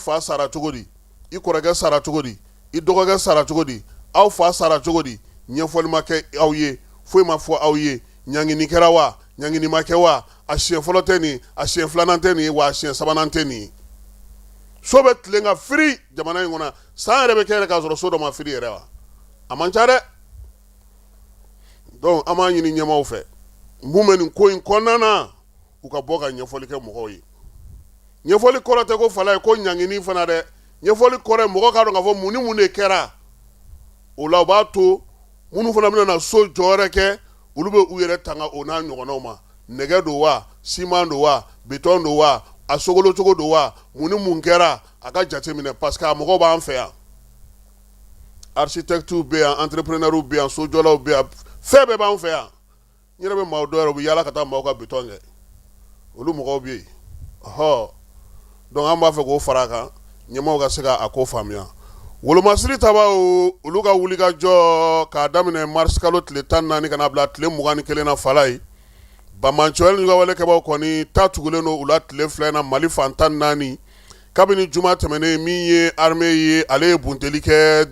fa sara cogo di, i kɔrɔkɛ sara cogo di, i dɔgɔkɛ sara cogo di, aw fa sara cogo di? Ɲɛfɔli ma kɛ aw ye, foyi ma fɔ aw ye. Ɲangini kɛra wa, ɲangini ma kɛ wa? A siɲɛ fɔlɔ tɛ nin, a siɲɛ filanan tɛ nin, wa a siɲɛ sabanan tɛ nin. So bɛ tilen ka firi jamana in kɔnɔ, san yɛrɛ bɛ kɛ yɛrɛ k'a sɔrɔ so dɔ ma firi yɛrɛ wa? A man ca dɛ. Donc an b'a ɲini ɲɛmaaw fɛ, mun bɛ nin ko in kɔnɔna na, u ka bɔ ka ɲɛfɔli kɛ mɔgɔw ye. Ɲɛfɔli kɔrɔ tɛ ko fala ye ko ɲangini fana dɛ. Ɲɛfɔli kɔrɔ ye mɔgɔ k'a dɔn k'a fɔ mun ni mun de kɛra o la. O b'a to minnu fana bɛna na so jɔ wɛrɛ kɛ, olu bɛ u yɛrɛ tanga o n'a ɲɔgɔnnaw ma. Nɛgɛ don wa, siman don wa, bitɔn don wa, a sogolo cogo don wa, mun ni mun kɛra, a ka jate minɛ, parce que a mɔgɔw b'an fɛ yan. Architectes bɛ yan, entrepreneurs bɛ yan, sojɔlaw bɛ yan, fɛn bɛɛ b'an fɛ yan. N yɛrɛ bɛ maaw dɔw yɛrɛ, u bɛ yaala ka taa maaw ka bitɔn kɛ, olu mɔgɔw bɛ yen. Ɔhɔ, donc an b'a fɛ k'o fara a kan, ɲɛmaaw ka se ka a ko faamuya. Wolomasiri tabaw, olu ka wulikajɔ k'a daminɛ mars kalo tile 14 ka na bila tile 21 na, fala ye banbaanciwale ka walekɛbaw kɔni ta tugulen don u la tile 2 na Mali fan 14. Kabini juma tɛmɛnen, min ye armée ye, ale ye bunteli kɛ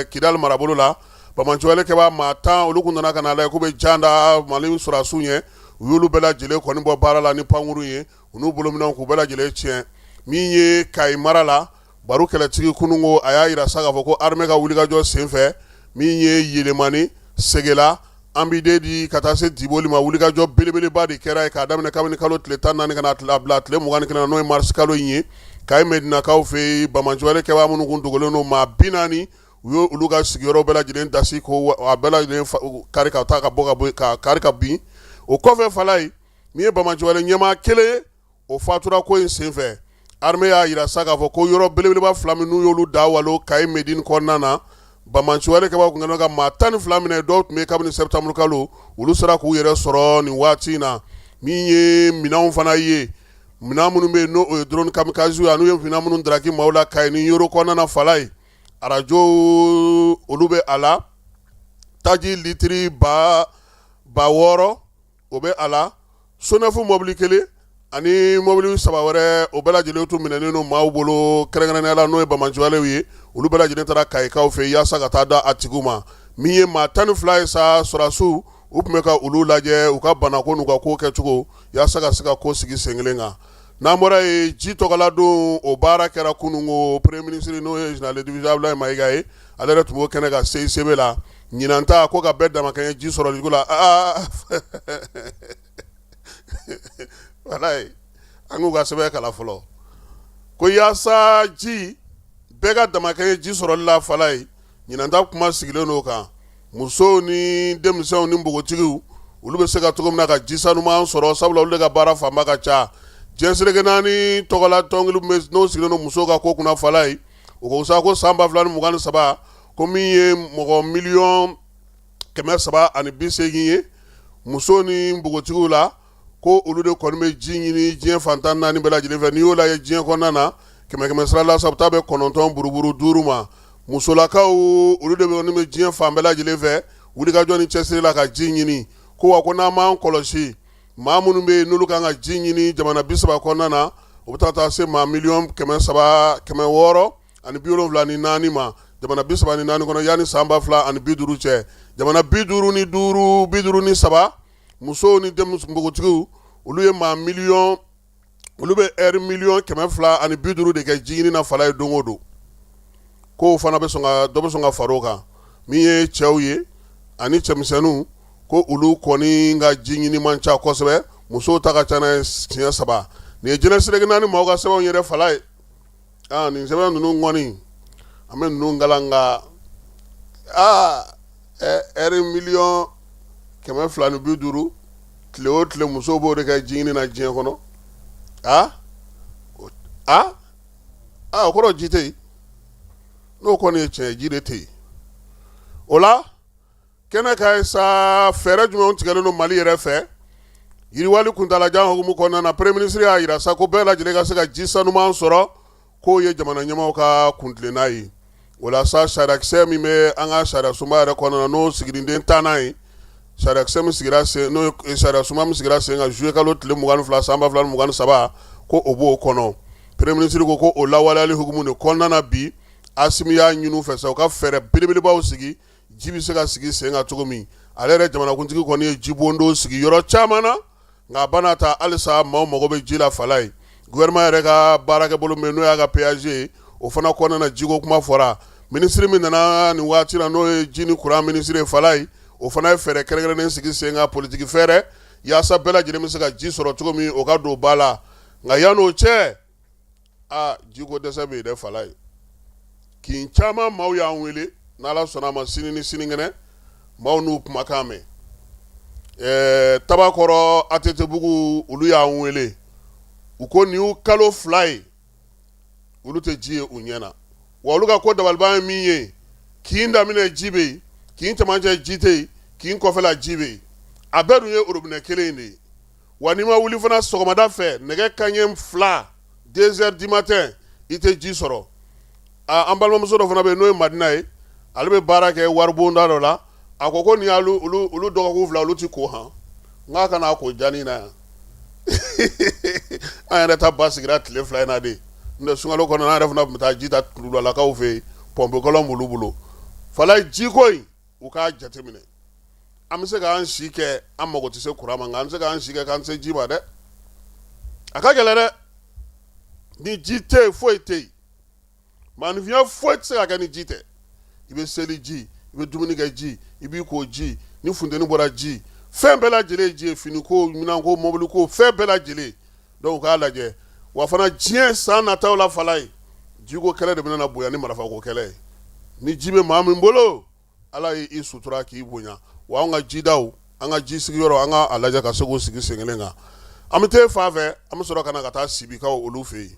Kidali marabolo la. Banbaanciwale kɛbaa maa 10, olu kun nana ka na lajɛ k'u bɛ jan da Mali sɔrɔdasiw ɲɛ. U y'olu bɛɛ lajɛlen kɔni bɔ baara la ni pankuru ye, u n'u bolominɛnw k'u bɛɛ lajɛlen tiɲɛ. Min ye Kayi mara la, Baru kɛlɛtigi kununko, a y'a jira sa k'a fɔ ko armée ka wulikajɔ senfɛ, min ye Yelemani, Segela, Ambidedi ka taa se Diboli ma, wulikajɔ belebeleba de kɛra yen k'a daminɛ kabini kalo tile 14 ka na bila tile 21 na, n'o ye mars kalo in ye. Kayi Medinakaw fɛ yen, banbaanciwale kɛbaa minnu kun dogolen don, maa 40, u ye olu ka sigiyɔrɔ bɛɛ lajɛlen dasi ko a bɛɛ lajɛlen kari ka taa ka bɔ ka bɔ ka kari ka bin. O kɔfɛ, fala ye min ye banbaanciwale ɲɛmaa kelen ye, o fatura ko in senfɛ. Armée y'a jira sa k'a fɔ ko yɔrɔ belebeleba fila min n'u y'olu da walo Kayi Medine kɔnɔna na, banbaanciwale kɛbaa kun kɛlen ka maa 12 minɛ, dɔw tun bɛ kabini septembre kalo, olu sera k'u yɛrɛ sɔrɔ nin waati in na. Min ye minɛnw fana ye, minɛn minnu bɛ yen, n'o ye drone kamikaze ye, n'u ye minɛn minnu daraki maaw la Kayi ni Ɲoro kɔnɔna na, fala ye arajo olu bɛ a la, taji litiri 6000 o bɛ a la, SONEF mɔbili kelen ani mɔbili saba wɛrɛ, o bɛɛ lajɛlen tun minɛnen don maaw bolo, kɛrɛnkɛrɛnnenya la n'o ye banbaanciwalew ye. Olu bɛɛ lajɛlen taara Kayikaw fɛ yaasa ka taa da a tigiw ma. Min ye maa 12 ye sa, sɔrɔdasiw u tun bɛ ka olu lajɛ, u ka banako n'u ka ko kɛcogo, yaasa ka se ka ko sigi sen kelen kan. N'an bɔra yen, ji tɔgɔladon, o baara kɛra kununko. Premier ministre, n'o ye général de division Abdoulaye Maïga ye, ale yɛrɛ tun b'o kɛnɛ kan CICB la. Ɲinan ta ko ka bɛɛ damakɛɲɛ ji sɔrɔliko la. Aa, walayi, an k'u ka sɛbɛn kalan fɔlɔ ko yaasa ji bɛɛ ka damakɛɲɛ ji sɔrɔli la. Fala ye ɲinan ta kuma sigilen don kan, musow ni denmisɛnw ni npogotigiw, olu bɛ se ka cogo min na ka ji sanuman sɔrɔ, sabula olu de ka baara fanba ka ca. Diɲɛ seleke naani tɔgɔla tɔnkulu n'o sigilen don musow ka ko kunna, fala ye o ko sa ko san 2023, ko min ye mɔgɔ miliyɔn 380 ye muso ni npogotigiw la, ko olu de kɔni bɛ ji ɲini diɲɛ fan 14 bɛɛ lajɛlen fɛ. N'i y'o lajɛ diɲɛ kɔnɔna na, kɛmɛ kɛmɛ sara la, sabu taa bɛ kɔnɔntɔn buruburu duuru ma. Musolakaw, olu de bɛ diɲɛ fan bɛɛ lajɛlen fɛ wulikajɔ ni cɛsiri la ka ji ɲini. Ko wa ko n'an m'an kɔlɔsi, maa minnu bɛ yen n'olu kan ka ji ɲini jamana 30 kɔnɔna na, o bɛ taa se maa miliyɔn 300, 674 ma jamana 34 kɔnɔ yanni san 2050 cɛ. Jamana 55, 53, musow ni npogotigiw, olu ye maa miliyɔn, olu bɛ ɛri miliyɔn 250 de kɛ ji ɲini na fala ye don o don. K'o fana bɛ sɔn ka dɔ bɛ sɔn ka far'o kan. Min ye cɛw ye ani cɛmisɛnninw, ko olu kɔni ka ji ɲini man ca kosɛbɛ, musow ta ka ca n'a ye siɲɛ saba. Nin ye diɲɛ seleke naani maaw ka sɛbɛnw yɛrɛ fala ye. Aa, nin sɛbɛn ninnu kɔni, an bɛ ninnu kalan, nka aa, ɛri miliyɔn 250 tile o tile, musow b'o de kɛ ji ɲini na diɲɛ kɔnɔ. Aa aa aa, o kɔrɔ ji tɛ yen. N'o kɔni ye tiɲɛ ye, ji de tɛ yen. O la kɛnɛ ka ye sa, fɛɛrɛ jumɛnw tigɛlen don Mali yɛrɛ fɛ yiriwali kuntalajan hukumu kɔnɔna na? Premier ministre y'a jira sa ko bɛɛ lajɛlen ka se ka ji sanuman sɔrɔ, k'o ye jamana ɲɛmaaw ka kuntilenna ye. O la sa, sariyakisɛ min bɛ an ka sariya sunba yɛrɛ kɔnɔna na, n'o siginiden 10nan ye, sariyakisɛ min sigira sen, n'o ye sariya sunba min sigira sen kan juillet kalo tile 22 san 2023, ko o b'o kɔnɔ. Premier ministre ko ko o lawaleyali hukumu de kɔnɔna na bi, Asimi y'a ɲini u fɛ sa, u ka fɛɛrɛ belebelebaw sigi, ji bɛ se ka sigi sen kan cogo min. Ale yɛrɛ jamanakuntigi kɔni ye jibondo sigi yɔrɔ caman na, nka a bana ta halisa maaw mago bɛ ji la Falaye. Gouvernement yɛrɛ ka baarakɛbolo min n'o y'a ka PAG ye, o fana kɔnɔna na jiko kuma fɔra. Minisiri min nana nin waati la, n'o ye ji ni kuran minisiri ye Falaye, o fana ye fɛɛrɛ kɛrɛnkɛrɛnnen sigi sen kan, politiki fɛɛrɛ, yaasa bɛɛ lajɛlen bɛ se ka ji sɔrɔ cogo min, o ka don ba la. Nka yann'o cɛ, aa, jiko dɛsɛ bɛ yen dɛ Falaye. Kin caman maaw y'an wele, n'Ala sɔnna a ma, sini ni sinikɛnɛ maaw n'u kumakan mɛn. Tabakɔrɔ ATT-bugu, olu y'an wele, u ko nin y'u kalo 2 ye, olu tɛ ji ye u ɲɛ na. Wa olu ka ko dabaliban ye min ye, kin daminɛ ji bɛ yen, kin cɛmancɛ ji tɛ yen, kin kɔfɛla ji bɛ yen, a bɛɛ dun ye robinet kelen in de ye. Wa n'i ma wuli fana sɔgɔmada fɛ nɛgɛ kanɲɛ 2, 2 heures du matin, i tɛ ji sɔrɔ. An balimamuso dɔ fana bɛ yen, n'o ye Madina ye, ale bɛ baara kɛ waribonda dɔ la. A ko ko nin olu dɔgɔkun 2, olu tɛ ko han. N k'a kana ko jani na yan, an yɛrɛ ta ba sigira tile 2 in na de. N'o tɛ sunkalo kɔnɔ, an yɛrɛ fana tun bɛ taa ji ta kulubalakaw fɛ yen, pɔnpekɔlɔn b'olu bolo. Falaye, jiko in, u k'a jateminɛ. An bɛ se k'an si kɛ an mago tɛ se kuran ma, nka an bɛ se k'an si kɛ k'an tɛ se ji ma dɛ. A ka gɛlɛn dɛ. Ni ji tɛ yen, foyi tɛ yen. Maaninfinya foyi tɛ se ka kɛ ni ji tɛ. I bɛ seli ji, i bɛ dumuni kɛ ji, i b'i ko ji, ni funteni bɔra ji, fɛn bɛɛ lajɛlen ye ji ye, finiko, minɛnko, mɔbiliko, fɛn bɛɛ lajɛlen. Donc u k'a lajɛ. Wa fana diɲɛ san nataw la Falaye, jiko kɛlɛ de bɛna na bonya ni marifako kɛlɛ ye. Ni ji bɛ maa min bolo, Ala ye i sutura k'i bonya. Wa an ka jidaw, an ka ji sigiyɔrɔ, an ka a lajɛ ka se k'o sigi sen kelen kan. An bɛ taa fan fɛ, an bɛ sɔrɔ ka na ka taa Sibikaw olu fɛ yen.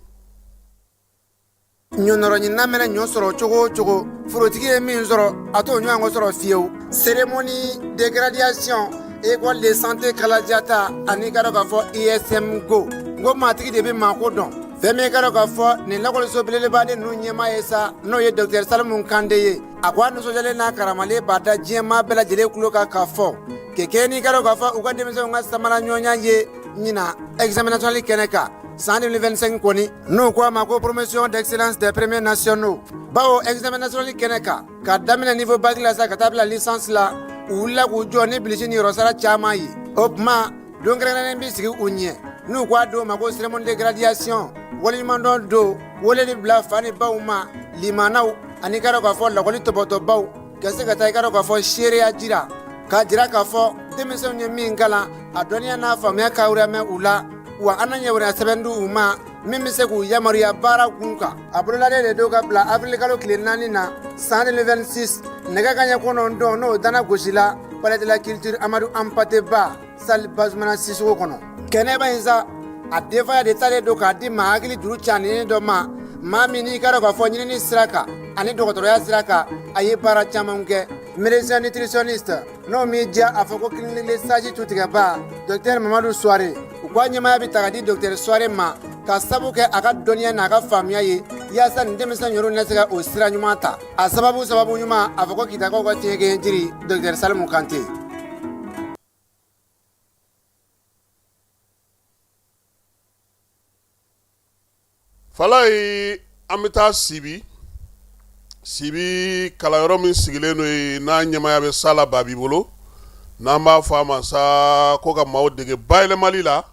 Ɲɔnɔrɔɲinina mɛnɛ ɲɔ sɔrɔ cogo o cogo, forotigi ye min sɔrɔ, a t'o ɲɔgɔn sɔrɔ fiyewu. Cérémonie de graduation école de santé Kalajata ani ka dɔn k'a fɔ ISM go n ko maatigi de bɛ maako dɔn. Fɛn min ka dɔn k'a fɔ nin lakɔliso belebeleba de ninnu ɲɛmaa ye sa, n'o ye docteur Salimu Kante ye, a ko a nisɔndiyalen n'a karamalen b'a da diɲɛmaa bɛɛ lajɛlen tulo kan k'a fɔ kɛkɛ n'i ka dɔn k'a fɔ u ka denmisɛnw ka samara ɲɔgɔnya ye ɲinan examen national kɛnɛ kan san 2025 kɔni, n'u ko a ma ko promotion d'excellence des premiers nationaux, bawo examen national kɛnɛ kan, ka daminɛ niveau bac la sa ka taa bila licence la, u wulila k'u jɔ ni bilisi ni yɔrɔsara caman ye. O tuma don kɛrɛnkɛrɛnnen bɛ sigi u ɲɛ, n'u ko a don ma ko cérémonie de graduation, waleɲumandɔn don, wele de bila fa ni baw ma, limanaw ani ka dɔn k'a fɔ lakɔli tɔbɔtɔbaw ka se ka taa i ka dɔn k'a fɔ seereya jira, k'a jira k'a fɔ denmisɛnw ye min kalan, a dɔnniya n'a faamuya ka mɛn u la. Wa an na yamaruya sɛbɛn di u ma min bɛ se k'u yamaruya baara kun kan. A bololalen de don ka bila avril kalo tile 4 na san 2026, nɛgɛ kanɲɛ 9, n'o dana gosi la palais de la culture Amadu Anpate Ba, salle Bazumana Sisoko kɔnɔ. Kɛnɛba in sa, a denfaya de talen don k'a di maa hakili juru caninen dɔ ma, maa min n'i ka dɔn k'a fɔ ɲinini sira kan ani dɔgɔtɔrɔya sira kan, a ye baara caman kɛ, médecin nutritionniste, n'o m'i diya a fɔ ko clinique Le Sage tutigɛba, docteur Mamadu Suware. U ko a ɲɛmaaya bɛ ta ka di docteur Suware ma ka sabu kɛ a ka dɔnniya n'a ka faamuya ye, yaasa nin denmisɛn yɛrɛw na se ka o sira ɲuman ta. A sababu sababu ɲuman, a fɔ ko Kitakaw ka fiɲɛ jiri, docteur Salimu Kante. Falaye, an bɛ taa Sibi. Sibi kalanyɔrɔ min sigilen don yen, n'a ɲɛmaaya bɛ Sala Babi bolo, n'an b'a fɔ a ma sa ko ka maaw dege bayɛlɛmali la,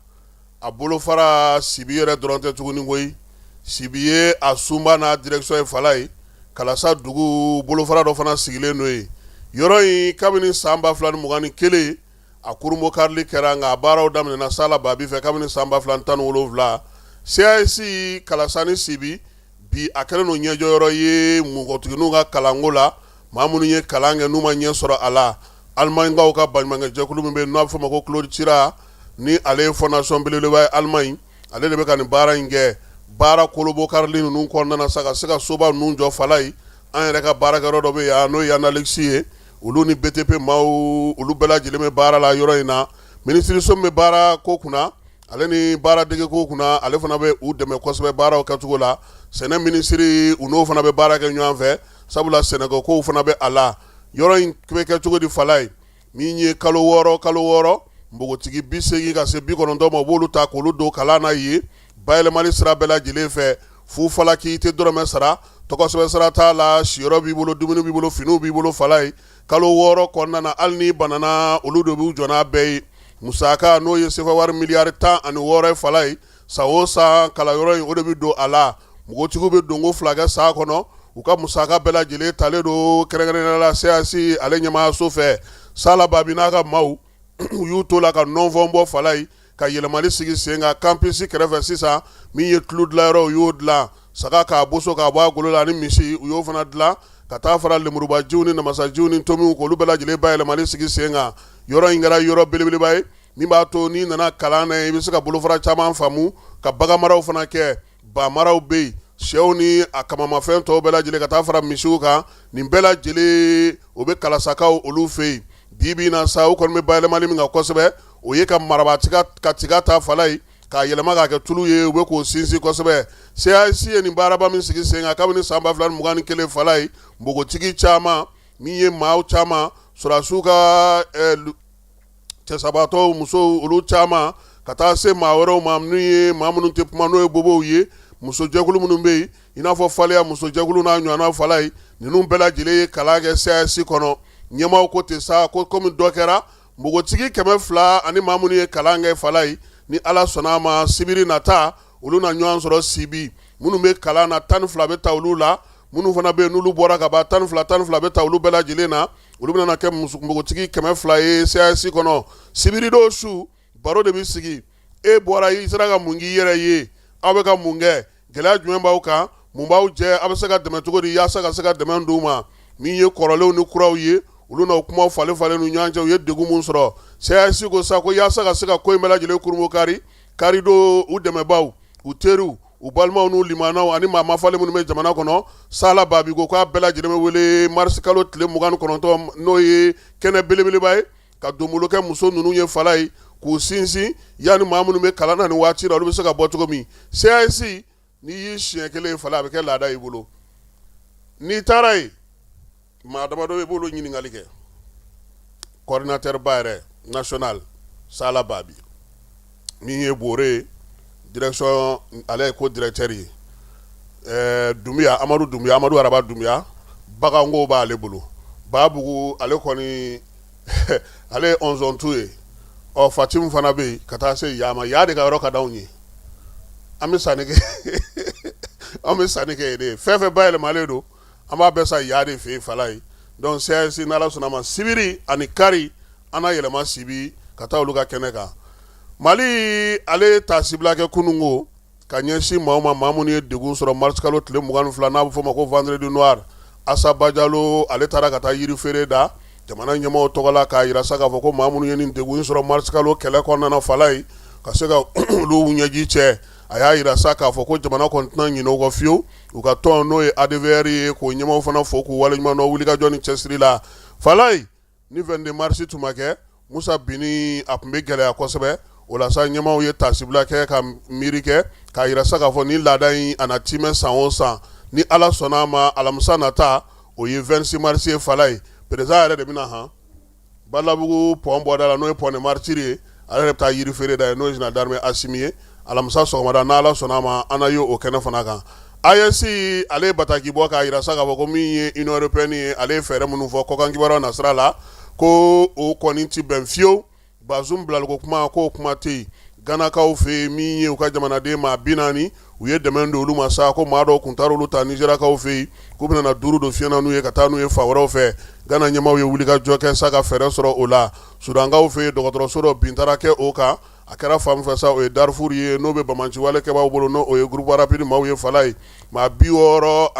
a bolofara Sibi yɛrɛ dɔrɔn tɛ tuguni koyi. Sibi ye a sunba n'a direction ye Falaye. Kalasa dugu bolofara dɔ fana sigilen don yen. Yɔrɔ in, kabini san 2021 a kurunbonkarili kɛra, nka a baaraw daminɛna Sala Babi fɛ kabini san 2017. CAS Kalasa ni Sibi bi, a kɛlen don ɲɛjɔyɔrɔ ye npogotigininw ka kalanko la, maa minnu ye kalan kɛ n'u ma ɲɛ sɔrɔ a la. Alimaɲikaw ka baɲumankɛjɛkulu min bɛ yen, n'a bɛ fɔ o ma ko Claude Chira, ni ale ye fondation belebeleba ye Alimaɲi, ale de bɛ ka nin baara in kɛ. Baara kolobokarili ninnu kɔnɔna na sa, ka se ka soba ninnu jɔ Falaye, an yɛrɛ ka baarakɛyɔrɔ dɔ bɛ yan, n'o ye Yanalexi ye, olu ni BTP maaw, olu bɛɛ lajɛlen bɛ baara la yɔrɔ in na. Minisiriso min bɛ baara ko kunna ale ni baaradege ko kunna, ale fana bɛ u dɛmɛ kosɛbɛ baaraw kɛcogo la. Sɛnɛ minisiri, u n'o fana bɛ baara kɛ ɲɔgɔn fɛ, sabula sɛnɛko kow fana bɛ a la. Yɔrɔ in bɛ kɛ cogo di Falaye? Min ye kalo 6 kalo 6, npogotigi 80 ka se 90 ma, u b'olu ta k'olu don kalan na yen. Bayɛlɛmali sira bɛɛ lajɛlen fɛ, fufalaki, i tɛ dɔrɔmɛ sara, tɔgɔsɛbɛn sara t'a la, siyɔrɔ b'i bolo, dumuni b'i bolo, finiw b'i bolo. Falaye, kalo 6 kɔnɔna na, hali n'i banana, olu de b'u jɔ n'a bɛɛ ye. Musaka, n'o ye sefa wari miliyari 16 ye, Falaye, san o san kalanyɔrɔ in, o de bɛ don a la. Npogotigiw bɛ donko 2 kɛ san kɔnɔ. U ka musaka bɛɛ lajɛlen talen don kɛrɛnkɛrɛnnenya la CAS ale ɲɛmaayaso fɛ. Sala Babi n'a ka maaw, u y'u to la ka nɔnfɔn bɔ, Falaye, ka yɛlɛmali sigi sen kan campus kɛrɛfɛ. Sisan min ye tulu dilanyɔrɔ, u y'o dilan, saga k'a boso k'a bɔ a golo la, ani misi, u y'o fana dilan, ka taa fara lemurubajiw ni namasajiw ni tomiw k'olu bɛɛ lajɛlen bayɛlɛmali sigi sen kan. Yɔrɔ in kɛra yɔrɔ belebeleba ye min b'a to n'i nana kalan na, i bɛ se ka bolofara caman faamu, ka baganmaraw fana kɛ. Bamaraw bɛ yen, sɛw ni a kamamafɛn tɔw bɛɛ lajɛlen, ka taa fara misiw kan, nin bɛɛ lajɛlen o bɛ kalasakaw olu fɛ yen. Bi bi na sa, u kɔni bɛ bayɛlɛmali min kan kosɛbɛ, o ye ka maraba tiga ka tiga ta, Falaye, k'a yɛlɛma k'a kɛ tulu ye. U bɛ k'o sinsin kosɛbɛ. CAS ye nin baaraba min sigi sen kan kabini san 2021, Falaye, npogotigi caman min ye maaw caman, sɔrɔdasiw ka cɛsabaatɔw musow, olu caman, ka taa se maa wɛrɛw ma, n'u ye maa minnu tɛ kuma, n'o ye bobow ye, musojɛkulu minnu bɛ yen, i n'a fɔ faleya musojɛkulu n'a ɲɔgɔnna, Falaye, ninnu bɛɛ lajɛlen ye kalan kɛ CAS kɔnɔ. Ɲɛmaaw ko ten sa ko komi dɔ kɛra npogotigi 200 ani maa minnu ye kalan kɛ, Falaye, ni Ala sɔnna a ma, sibiri nata, olu na ɲɔgɔn sɔrɔ Sibi. Minnu bɛ kalan na, 12 bɛ ta olu la. Minnu fana bɛ yen, n'olu bɔra ka ban, 12 12 bɛ ta olu bɛɛ lajɛlen na. Olu bɛna kɛ npogotigi 200 ye CAS kɔnɔ. Sibiridon su, baro de bɛ sigi. E bɔra, i sera ka mun k'i yɛrɛ ye? Aw bɛ ka mun kɛ? Gɛlɛya jumɛn b'aw kan? Mun b'aw jɛ? Aw bɛ se ka dɛmɛ cogo di yaasa ka se ka dɛmɛ d'u ma? Min ye kɔrɔlenw ni kuraw ye, olu na kumaw falen falen n'u ɲɔgɔn cɛ, u ye degun mun sɔrɔ. CAS ko sa ko yaasa ka se ka ko in bɛɛ lajɛlen kurunbonkari, karidon, u dɛmɛbaaw, u teriw, u balimaw n'u limanaw ani maa mafalen minnu bɛ jamana kɔnɔ, Sala Babi ko k'a bɛɛ lajɛlen bɛ wele marisi kalo tile 29, n'o ye kɛnɛ belebeleba ye, ka donbolo kɛ muso ninnu ye, Falaye, k'u sinsin yanni maa minnu bɛ kalan na nin waati la, olu bɛ se ka bɔ cogo min. CAS, n'i y'i siɲɛ kelen, Falaye, a bɛ kɛ laada y'i bolo. N'i taara yen, maa damadɔ i b'olu ɲininkali kɛ. Coordinateur ba yɛrɛ national, Sala Babi, min ye Bore ye, direction, ale ye ko directeur ye. Dunbiya, Amadu Dunbiya, Amadu Araba Dunbiya, baganko b'ale bolo. Babugu, ale kɔni, ale ye ɔnzɔntu ye. Ɔ Fatimu fana bɛ yen, ka taa se Yama. Ya de ka yɔrɔ ka d'anw ye. An bɛ sanni kɛ, an bɛ sanni kɛ yen de. Fɛn fɛn bayɛlɛmalen don, an b'a bɛɛ san Ya de fɛ yen, Falaye. Donc CAS, n'Ala sɔnna ma, sibiri ani kari, an na yɛlɛma Sibi ka taa olu ka kɛnɛ kan. Mali, ale ye taasibila kɛ kununko ka ɲɛsin maaw ma, maa minnu ye degun sɔrɔ mars kalo tile 22, n'a bɛ fɔ o ma ko vendredi noir. Asa Bajalo, ale taara ka taa yiri feere da jamana ɲɛmaaw tɔgɔ la, k'a jira sa k'a fɔ ko maa minnu ye nin degun sɔrɔ mars kalo kɛlɛ kɔnɔna na, Falaye, ka se ka olu ɲɛji cɛ. A y'a jira sa k'a fɔ ko jamana kɔni tɛna ɲinɛ u kɔ fiyewu. U ka tɔn, n'o ye ADVR ye, k'o ɲɛmaaw fana fo k'u waleɲuman dɔn wulikajɔ ni cɛsiri la. Falaye, ni 22 mars tun ma kɛ, Musa binni a tun bɛ gɛlɛya kosɛbɛ. O la sa, ɲɛmaaw ye taasibila kɛ ka miiri kɛ, k'a jira sa k'a fɔ ni laada in, a na timɛ san o san, ni Ala sɔnna a ma. Alamisa nata, o ye 26 mars ye, Falaye, président yɛrɛ de bɛna han Balabugu pont bɔda la, n'o ye pont des Martyrs ye. Ale yɛrɛ bɛ taa yiri feere da ye, n'o ye général d'armée Asimi ye, alamisa sɔgɔmada, n'Ala sɔnna a ma, an na ye o kɛnɛ fana kan. AES, ale ye bataki bɔ k'a jira sa k'a fɔ ko min ye Union européenne ye, ale ye fɛɛrɛ minnu fɔ kɔkan kibaruyaw nasira la, ko o kɔni ti bɛn fiyewu. Bazum bilaliko kuma, k'o kuma tɛ yen. Ganakaw fɛ yen, min ye u ka jamanaden maa 40, u ye dɛmɛ don olu ma sa, ko maa dɔw tun taara olu ta Nizeriyakaw fɛ yen, k'u bɛna na duuru don fiɲɛ na n'u ye ka taa n'u ye fan wɛrɛw fɛ. Gana ɲɛmaaw ye wulikajɔ kɛ sa ka fɛɛrɛ sɔrɔ o la. Sudankaw fɛ yen, dɔgɔtɔrɔso dɔ bin taara kɛ o kan. A kɛra fan min fɛ sa, o ye Darfur ye, n'o bɛ banbaanciwale kɛbaaw bolo, n'o o ye groupe rapide maaw ye. Falaye, maa 64,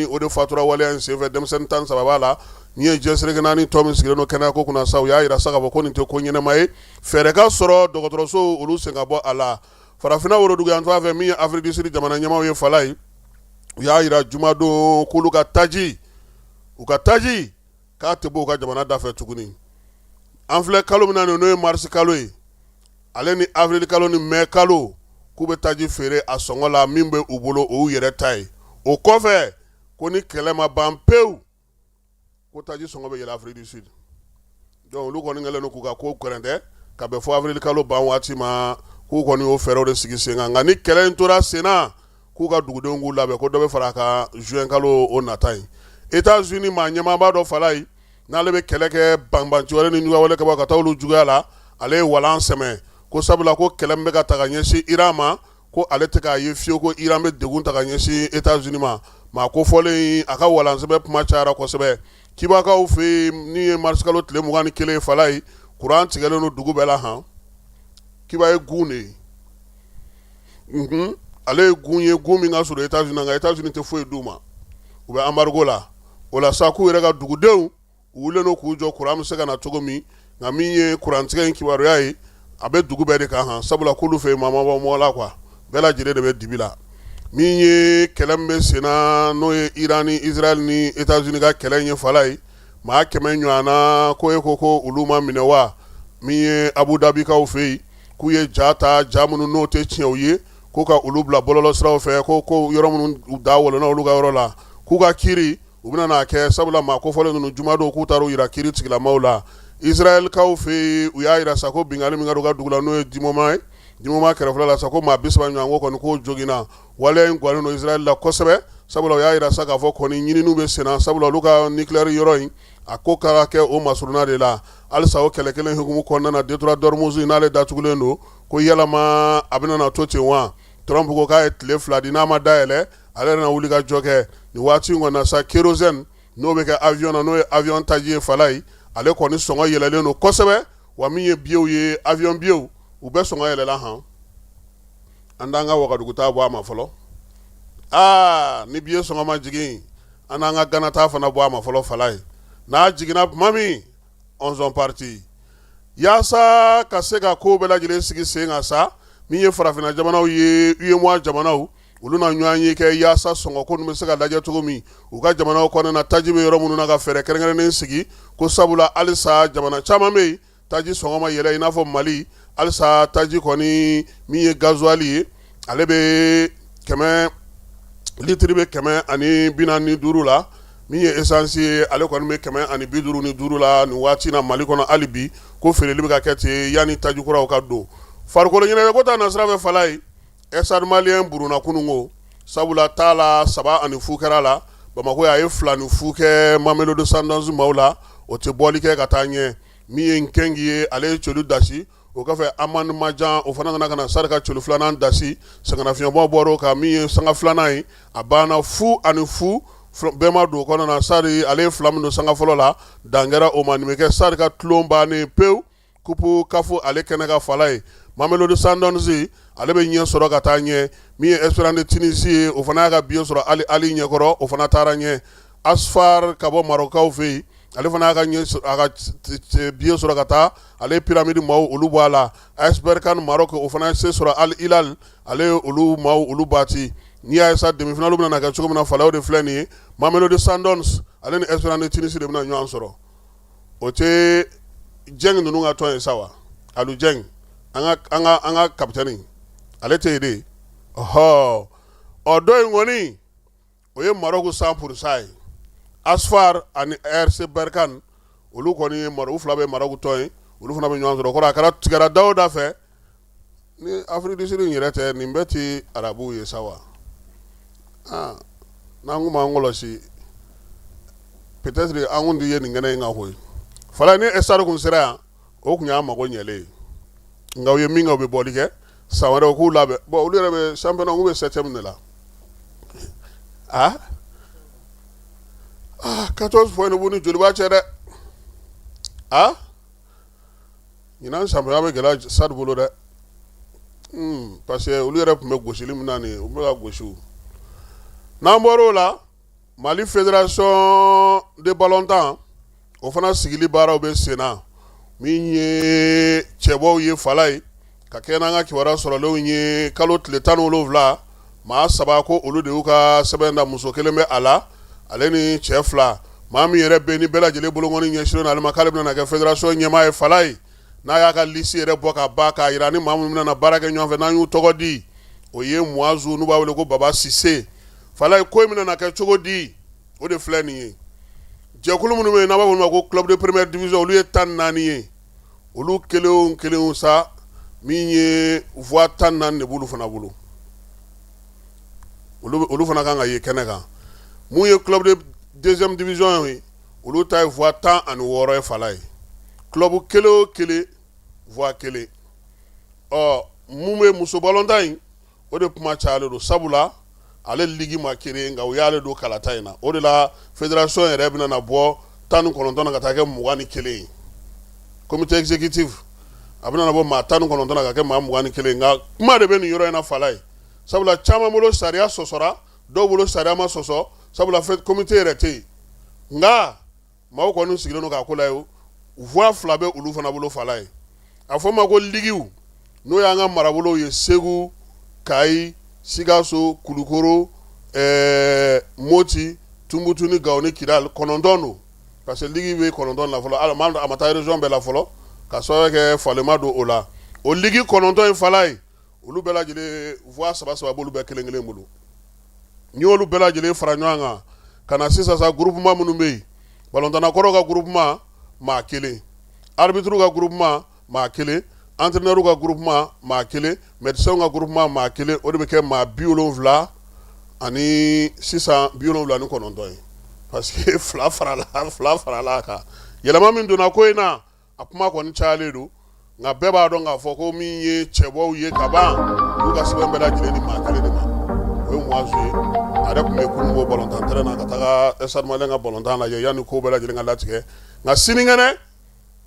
o de fatura waleya in senfɛ, denmisɛnnin 13 b'a la. Ni ye diɲɛ seleke naani tɔn min sigilen don kɛnɛyako kunna sa, u y'a jira sa k'a fɔ ko nin tɛ ko ɲɛnama ye, fɛɛrɛ ka sɔrɔ dɔgɔtɔrɔso olu sen ka bɔ a la. Farafinna woroduguyanfan fɛ, min ye Afrique du Sud jamana ɲɛmaaw ye, Falaye, u y'a jira jumadon k'olu ka taji, u ka taji k'a tɛ bɔ u ka jamana da fɛ tuguni. An filɛ kalo min na nin, n'o ye marisi kalo ye, ale ni avril kalo ni mai kalo, k'u bɛ taji feere a sɔngɔ la min bɛ u bolo, o y'u yɛrɛ ta ye. O kɔfɛ, ko ni kɛlɛ ma ban pewu, ko taji sɔngɔ bɛ yɛlɛ Afrique du Sud. Donc olu kɔni kɛlen don k'u ka ko gɛrɛntɛ ka bɛn fo avril kalo ban waati ma. K'u kɔni y'o fɛɛrɛw de sigi sen kan, nka ni kɛlɛ in tora sen na, k'u ka dugudenw k'u labɛn ko dɔ bɛ fara a kan juin kalo o nata in. États-Unis maa ɲɛmaaba dɔ fala ye, n'ale bɛ kɛlɛ kɛ banbanci wale ni juguya wale kama ka taa olu juguya la, ale ye walan sɛmɛ ko sabula ko kɛlɛ min bɛ ka ta ka ɲɛsin Iran ma, ko ale tɛ k'a ye fiyewu ko Iran bɛ degun ta ka ɲɛsin États-Unis ma. Maa kofɔlen, a ka walan sɛmɛ kuma cayara kosɛbɛ. Kibakaw fɛ yen, ni ye marisikalo tile 21 fala ye, kuran tigɛlen don dugu bɛɛ la. Han, Kiba ye gun de ye. Ale ye gun ye, gun min ka surun États-Unis, nka États-Unis tɛ foyi d'u ma, u bɛ embargo la. O la sa, k'u yɛrɛ ka dugudenw u wulilen don k'u jɔ kuran bɛ se ka na cogo min. Nka min ye kurantigɛ in kibaruya ye, a bɛ dugu bɛɛ de kan. Han, sabula k'olu fɛ yen, maa ma bɔ mɔgɔ la quoi, bɛɛ lajɛlen de bɛ dibi la. Min ye kɛlɛ min bɛ sen na, n'o ye Iran ni Israël ni États-Unis ka kɛlɛ in ye fala ye, maa 100 ɲɔgɔn na ko e ko ko olu ma minɛ wa? Min ye Abu Dhabikaw fɛ yen, k'u ye ja ta, ja minnu n'o tɛ tiɲɛw ye, ko ka olu bila bɔlɔlɔsiraw fɛ, ko yɔrɔ minnu da wɔlɔnna olu ka yɔrɔ la, k'u ka kiiri u bɛna n'a kɛ, sabula maa kofɔlen ninnu, jumadon k'u taara u jira kiiri tigilamaw la. Israɛlkaw fɛ yen, u y'a jira sa ko binkanni min kɛra u ka dugu la, n'o ye Dimoma ye, Dimoma kɛrɛfɛla la sa, ko maa 30 ɲɔgɔn ko kɔni k'o joginna. Waleya in gannen don Israël la kosɛbɛ, sabula u y'a jira sa k'a fɔ kɔni ɲininiw bɛ senna, sabula olu ka nucléaire yɔrɔ in, a ko ka kɛ o masurunna de la. Halisa o kɛlɛ kelen hukumu kɔnɔna na, détroit d'Ormuz n'ale datugulen don, ko yalama a bɛna na to ten wa? Trump ko k'a ye tile 2 di, n'a ma dayɛlɛ, ale yɛrɛ na wuli ka jɔ kɛ. Nin waati in kɔni na sa, kérosène n'o bɛ kɛ avion na, n'o ye avion taji ye fala ye, ale kɔni sɔngɔ yɛlɛlen don kosɛbɛ. Wa min ye billetw ye, avion billetw, u bɛɛ sɔngɔ yɛlɛla. Han, an t'an ka Wagadugu ta bɔ a ma fɔlɔ. Aa, ni billet sɔngɔ ma jigin, an n'an ka Gana ta fana bɔ a ma fɔlɔ fala ye. N'a jiginna tuma min, on sont parti. Yaasa ka se ka ko bɛɛ lajɛlen sigi sen kan sa, min ye farafinna jamanaw ye, UEMOA jamanaw, olu na ɲɔgɔn ye kɛ yaasa sɔngɔ ko bɛ se ka lajɛ cogo min u ka jamanaw kɔnɔna na, taji bɛ yɔrɔ minnu na, ka fɛɛrɛ kɛrɛnkɛrɛnnen sigi, ko sabula halisa jamana caman bɛ yen, taji sɔngɔ ma yɛlɛ, i n'a fɔ Mali. Halisa taji kɔni min ye gasoil ye, ale bɛ 100, litiri bɛ 145 la. Min ye essence ye, ale kɔni bɛ 155 la nin waati na Mali kɔnɔ. Hali bi ko feereli bɛ ka kɛ ten yanni taji kuraw ka don. Farikolo ɲɛnajɛ ko ta nasira fɛ fala ye, Stade Malien buruna kununko, sabula t'a la 3-0 kɛra la. Bamakɔ, a ye 2-0 kɛ Mamelodi Sundowns maaw la, o tɛ bɔli kɛ ka taa ɲɛ. Min ye Nkɛngi ye, ale ye celu dasi. O kɔfɛ, Amani Majan, o fana nana ka na Stade ka celu filanan dasi. Sɛgɛnnafiɲɛbɔ bɔra o kan. Min ye sanga filanan ye, a banna 0-0, bɛɛ ma don o kɔnɔna na. Stade, ale ye fila min don sanga fɔlɔ la, dan kɛra o ma. Nin bɛ kɛ Stade ka tulon bannen pewu Coupe CAF ale kɛnɛ kan fala ye. Mamelodi Sundowns, ale bɛ ɲɛ sɔrɔ ka taa ɲɛ. Min ye Esperance de Tunisie ye, o fana y'a ka billet sɔrɔ Al Ahly ɲɛkɔrɔ, o fana taara ɲɛ. Asfar ka bɔ Marɔkukaw fɛ yen, ale fana y'a ka ɲɛ, a ka billet sɔrɔ ka taa, ale ye Pyramide maaw olu bɔ a la. AS Berkane Maroc, o fana ye se sɔrɔ Al Hilal, ale ye olu maaw olu baati. N'i y'a ye sa, demi-finale bɛna kɛ cogo min na falaw de filɛ nin ye. Mamelodi Sundowns, ale ni Esperance de Tunisie de bɛna ɲɔgɔn sɔrɔ. O tɛ Jɛng ninnu ka tɔn ye sa wa? Aliou Jɛng, an ka capitaine, ale tɛ yen de. Ɔhɔ, ɔ dɔ in kɔni, o ye Maroc 100% ye. Asfar ani RC Berkane, olu kɔni ye u fila bɛ Maroc tɔn ye, olu fana bɛ ɲɔgɔn sɔrɔ. Kɔrɔ a kɛra tigɛra da o da fɛ ni Afrique du Sud in yɛrɛ tɛ, nin bɛɛ tɛ arabuw ye sa wa? Aa, n'an kun m'an kɔlɔsi, peut-être an kun tɛ ye nin kɛnɛ in kan koyi fala. Ni Stade kun sera yan, o kun y'a mago ɲɛlen ye. Nka u ye min kɛ, u bɛ bɔli kɛ san wɛrɛ, u k'u labɛn. Bon, olu yɛrɛ bɛ championnat, k'u bɛ septième de la. Ah ah, 14 points de b'u ni Joliba cɛ dɛ. Ah, ɲinan championnat bɛ gɛlɛya Stade bolo dɛ, parce que olu yɛrɛ tun bɛ gosili min na nin, u bɛ ka gosi. N'an bɔra o la, Mali Fédération de ballontan, o fana sigili baaraw bɛ sen na. Min ye cɛbɔw ye fala ye, ka kɛ n'an ka kibaruya sɔrɔlenw ye, kalo tile 17, maa saba ko olu de y'u ka sɛbɛn da. Muso kelen bɛ a la, ale ni cɛ fila. Maa min yɛrɛ bɛ ni bɛɛ lajɛlen bolokɔni ɲɛsinnen ale ma k'ale bɛna kɛ fédération ɲɛmaa ye fala ye, n'a y'a ka liste yɛrɛ bɔ ka ban k'a jira ni maa minnu bɛna baara kɛ ɲɔgɔn fɛ, n'an y'u tɔgɔ di, o ye Muazu, n'u b'a wele ko Baba Sise fala ye. Ko in bɛna kɛ cogo di, o de filɛ nin ye. Jɛkulu minnu bɛ yen n'an b'a fɔ olu ma ko club de première division, olu ye 14 ye. Olu kelen o kelen sa, Min ye voix 14 de b'olu fana bolo, olu fana kan ka ye kɛnɛ kan. Mun ye club de deuxième division ye, olu ta ye voix 16 ye. Fala ye club kelen o kelen voix kelen. Ɔ, mun bɛ muso balontan in, o de kuma cayalen don, sabula ale ligue ma créer, nka u y'ale don kalata in na. O de la fédération yɛrɛ bɛna na bɔ 19 na ka taa kɛ 21 ye. Comité exécutif, a bɛna na bɔ maa 19 na ka kɛ maa 21. Nka kuma de bɛ nin yɔrɔ in na, Fala ye, sabula caman bolo sariya sɔsɔra, dɔw bolo sariya ma sɔsɔ, sabula comité yɛrɛ tɛ yen. Nka maaw kɔni sigilen don k'a ko lajɛ. Voix fila bɛ olu fana bolo. Fala ye, a fɔ ma ko liguew, n'o y'an ka marabolow ye, Segu, Kayi, Sikaso, Kulukoro, Moti, Tunbutu ni Gawo ni Kidali, kɔnɔntɔn don, parce que ligue bɛ kɔnɔntɔn la fɔlɔ. A ma taa région bɛɛ la fɔlɔ, ka sababu kɛ falen ma don o la. O ligue kɔnɔntɔn in, Fala ye, olu bɛɛ lajɛlen voix saba saba b'olu bɛɛ kelen kelen bolo. N'i y'olu bɛɛ lajɛlen fara ɲɔgɔn kan ka na sisan sa, groupement minnu bɛ yen, balontanna kɔrɔw ka groupement maa kelen, arbitre ka groupement maa kelen, entraîneur ka groupement maa kelen, médecin ka groupement maa kelen, o de bɛ kɛ maa 70 ani sisan 79 ye, parce que fila farala a kan. Yɛlɛma min donna ko in na, a kuma kɔni cayalen don, nka bɛɛ b'a dɔn k'a fɔ ko min ye cɛbɔw ye ka ban, u ka sɛbɛn bɛɛ lajɛlen di maa kelen de ma, o ye Muazu ye. A yɛrɛ tun bɛ kununko balontan terrain na ka taga Stade Malien ka balontan lajɛ yanni ko bɛɛ lajɛlen ka latigɛ. Nka sinikɛnɛ,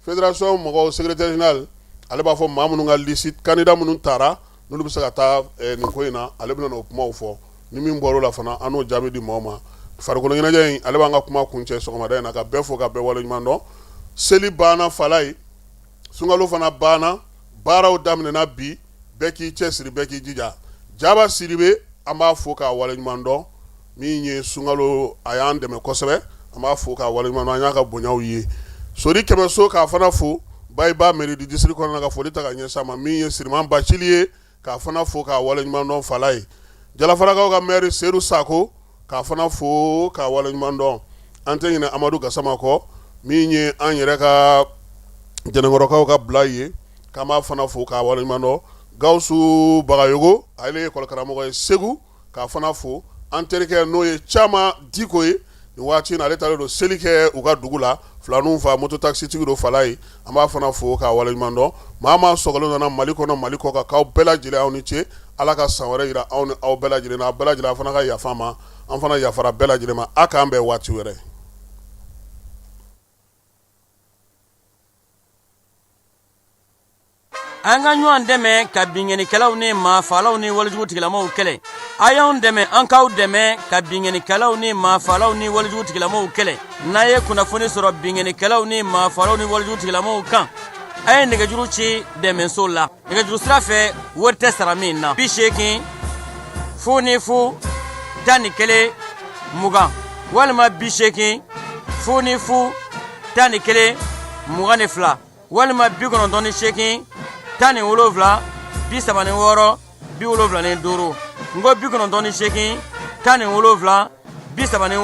fédération mɔgɔw secrétaire général, ale b'a fɔ maa minnu ka liste, candidat minnu taara, n'olu bɛ se ka taa nin ko in na, ale bɛna o kumaw fɔ. Ni min bɔra o la fana, an n'o jaabi di maaw ma. Farikolo ɲɛnajɛ in, ale b'an ka kuma kuncɛ sɔgɔmada in na, ka bɛɛ fo, ka bɛɛ waleɲuman dɔn. Seli banna, Fala ye, sunkalo fana banna, baaraw daminɛna bi. Bɛɛ k'i cɛsiri, bɛɛ k'i jija. Jaba Siribe, an b'a fo k'a waleɲuman dɔn. Min ye sunkalo, a y'an dɛmɛ kosɛbɛ, an b'a fo k'a waleɲuman dɔn. An y'a ka bonyaw ye. Sori Kɛmɛso, k'a fana fo Bayiba mairie du district kɔnɔna, ka foli ta ka ɲɛsin a ma. Min ye Siriman Bacili ye, k'a fana fo k'a waleɲuman dɔn. Fala ye, Jalafarakaw ka maire Sedu Sako, k'a fana fo k'a waleɲuman dɔn. An tɛ ɲinɛ Amadu Gasama kɔ, min ye an yɛrɛ ka Jɛnɛkɔrɔkaw ka bila ye, k'an b'a fana fo k'a waleɲuman dɔn. Gawusu Bagayogo, ale ye école karamɔgɔ ye Segu, k'a fana fo. An terikɛ, n'o ye Caman Diko ye, nin waati in na ale taalen don seli kɛ u ka dugu la, filaninw fa, moto taxitigi don. Fala ye, an b'a fana fo k'a waleɲuman dɔn. Maa maa sɔgɔlen nana Mali kɔnɔ, Mali kɔ kan, k'aw bɛɛ lajɛlen, aw ni ce. Ala ka san wɛrɛ jira aw ni aw bɛɛ lajɛlen na. Aw bɛɛ lajɛlen fana ka yafa ma, an fana yafara bɛɛ lajɛlen ma. A k'an bɛn waati wɛrɛ. An ka ɲɔgɔn dɛmɛ ka binkannikɛlaw ni maafaalaw ni walejugu tigilamaw kɛlɛ. A y'anw dɛmɛ, an k'aw dɛmɛ ka binkannikɛlaw ni maafaalaw ni walejugu tigilamaw kɛlɛ. N'a ye kunnafoni sɔrɔ binkannikɛlaw ni maafaalaw ni walejugu tigilamaw kan, a ye nɛgɛjuru ci dɛmɛso la nɛgɛjuru sira fɛ, wari tɛ sara min na: 80 00 11 20 walima 80 00 11 22 walima 98 17 36 75. N ko 98 17 36 45.